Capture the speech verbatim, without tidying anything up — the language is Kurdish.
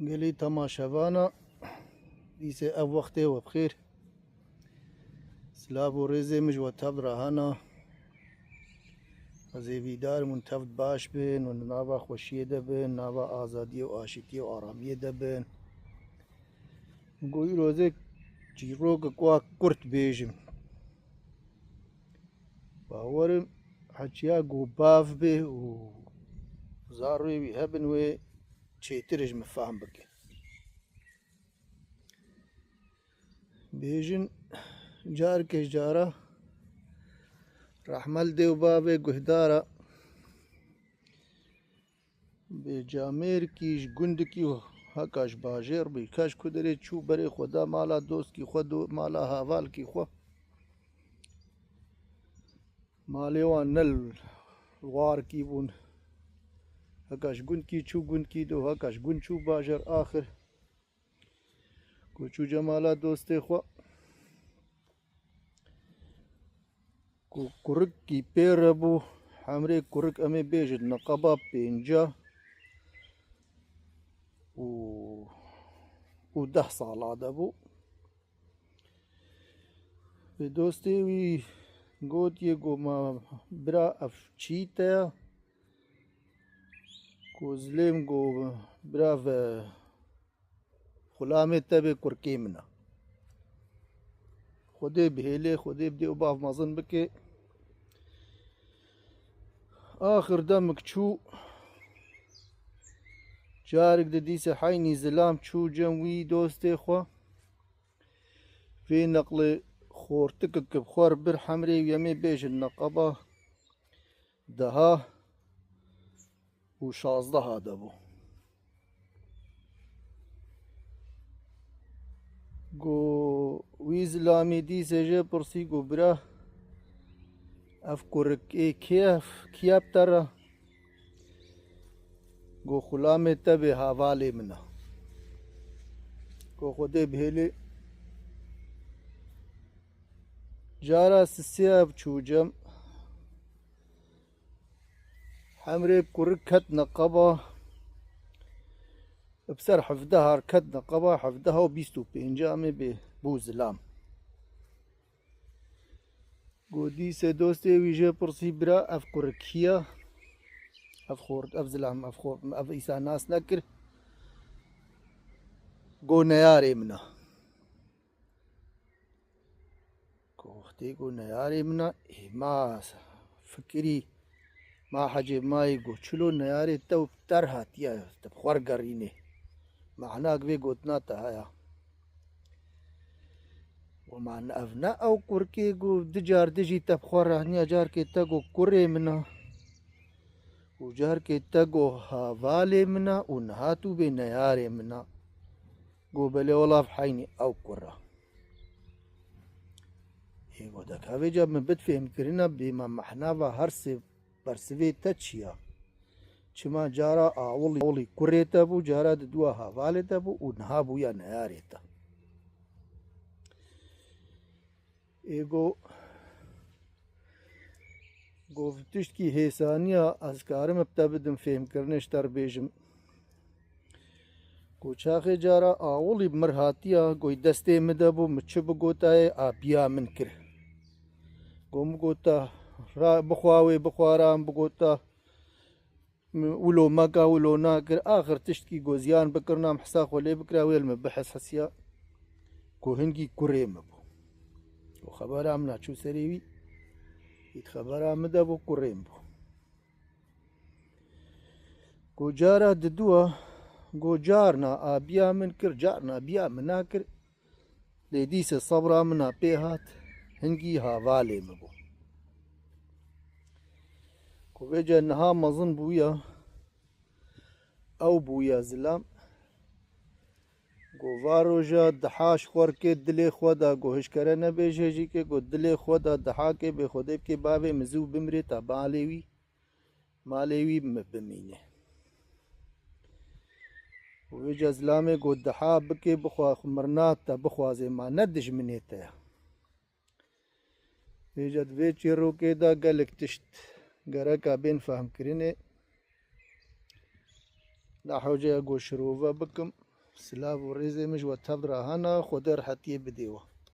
Gelî temaşevana, dîsê ev wextê we bi xêr. Silav û rêzê min ji we tev re hene. Ez ê vîdar im hûn tev baş bin, hûn nava xweşiyê de bin, nava azadiyê û aşitiyê û aramiyê de bin. Go îro ez ê çîrokek wa kurt bêjim. Bawer im heçiya ku bav bê û zarokê wî hebin, wê çêtir ji min fehm bike. Bêjin, carkê ji cara rehme li dê û bavê guhdara, bi camêrkî ji gundikî û heka ji bajêr bû, ka ji ku derê çû, berê xwe da mala dostkî xwe, do-, mala havalkî xwe. Malê wan ne li warkî bûn. Heka ji gundkî çû gundkî do, heka ji gund çû bajêr, axir ku çû cemala dostê xwe, ku kurikî pê re bû, hemrê kurik em ê bêjin neqeba pênca û, û deh sala de bû. Bi dostê wî gotiye ku, ma bira, ev çî te ye? Ku zilêm ku bira, ve xulamê te bê, kurkê min e. Xwedê bihêlê, Xwedê bi dê û bav mezin bike. Axir demik çû, carek di dîse heynî zilam çû cem wî dostê xwe. Vê neqlê xortikek bi xwe re bir, hemrê wî em ê bêjin neqeba deha û şazdeha de bû. Go wî zilamî dîsê jê pirsî, go bira, ev kurik ê kê ye, ev kî ye bi te re? Go xulamê te bê, havalê min e. Go Xwedê bihêlê. Cara sisiya ev çû cem. Hemrê kurik ket neqeba. Bi ser hevdehar ket neqeba, hevdeha û bîst û pênca em ê bê bû zilam. Go dîsê dostê wî jê pirsî, bira, ev kurik kî ye? Ev xort, ev zilam, ev xort, ev îsa nas nekir. Go neyarê min e. Go wextê go neyarê min e, ê ma fikirî, ma hecê mayî, go çilo neyarê te û ter hatiye, te bi xwe re gerînê. Manak vê gotina te haya. Wema ev ne ew kurkê ku di car dijî te bi xwe re heniya, carkê te ku kurê min e û carkê te ku havalê min e û niha tu bê neyarê min e. Ku belê wela ev heynî ew kur e. Ê ku deka vêca min bid fêhmkirina bê, ma mehnava her sê bersivê te çi ya? Çima cara awilî, awilî kurê te bû, cara di dua havalê te bû û niha bûya neyarê te. Ê go, go tiştkî hêsaniya ez karim bi te bidim fêhmkirinê, ji te re bêjim. Go çaxê cara awilî mir hatiya, goy destê min de bû, min çi bigotayê, apiya min kir. Go min gota, ra, bixwa wê, bixwara, min bigota, wilo meka, wilo nakir. Axir tiştkî go ziyan bikirina, min hisa xwe lê bikira, wê li min biheshesiya ku hingî kurê min bû. Û xebera min a çû serê wî, ît xebera min de bû, kurê min bû. Go cara diduwa, go carna abiya min kir, carna abiya min nakir. Lê dîse sebra min a pê hat, hingî havalê min bû. Ku vêca niha mezin bûya, ew bûya zilam. Ku va roja diha ji xwe re kê dilê xwe da, ku hişkere nebêje jî kê, ku dilê xwe da diha kê, bê Xwedê bikê bavê min zû bimrê ta malê wî, malê wî min bimîne. Û vêca zilamê got, diha bikê bixwa, mirina te bixwazê, ma ne dijminê te ye. Vêca di vê çîrokê de gelek tişt gereka bên fehmkirinê. Nehewce ya got şirove bikim. Silav û rêzê min ji we tev re hene, Xwedê rehetiyê bidê we.